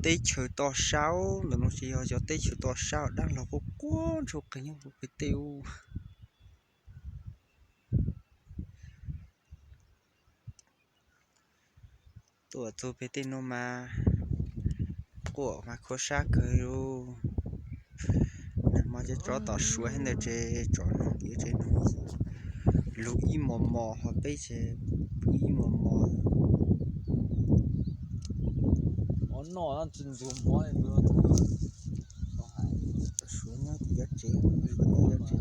Teb chaws toj sab ntawm no ces yog cov teb chaws toj sab dab laug quaj quaj ntsuag qeeg nyob pem tej ub. Tuaj txog pem tej no mas quaj mas khuab sab kawg li. Nag hmo cov tsov tom Suav thiab ntawd ces tsov nug tiav tsev nug lug ib mos mos ho peb ces pw ib mos mos. Suav nyob tim cov tsev, Suav nyob cov tsev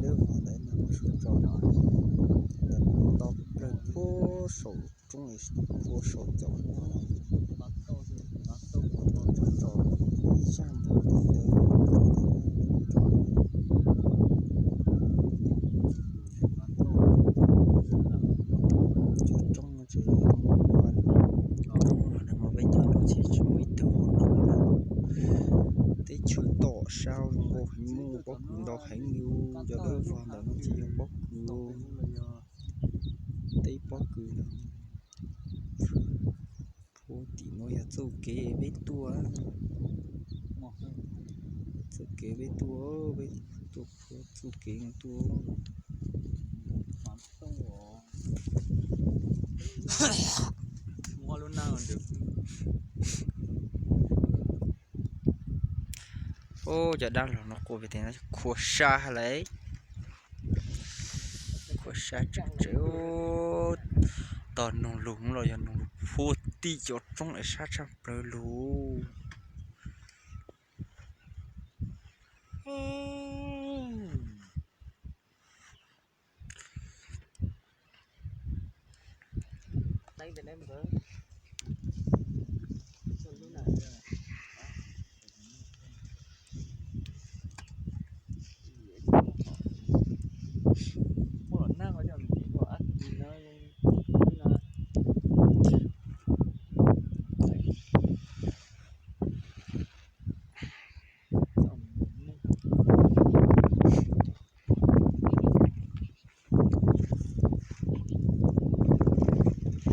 dawb vog ntawd no, Suav tso no, ntawm no tau plaws puag saum roob, puag saum caum no, tso ib zaj npaum li ntawd. Cov roob no ces muaj, roob no nag hmo peb nyob no ces tsis muaj ib tug hauv no. Teb chaws tom sab zoo nkauj heev, muaj pob kws ntau heev li. Cov dawb vog ntawm no ces yog pob kws, teb pob kws ntawd. Puag tim no yog txoj kev peb tuaj, txoj kev peb tuaj, peb tuaj puag txoj kev no tuaj. Ub, cov dab laug no quaj pem tej no khuab sab lawm. Khuab sab tseem tseem. Tog noog lug los yog noog lug puag tim cov roob es sab tshaj plaws lug.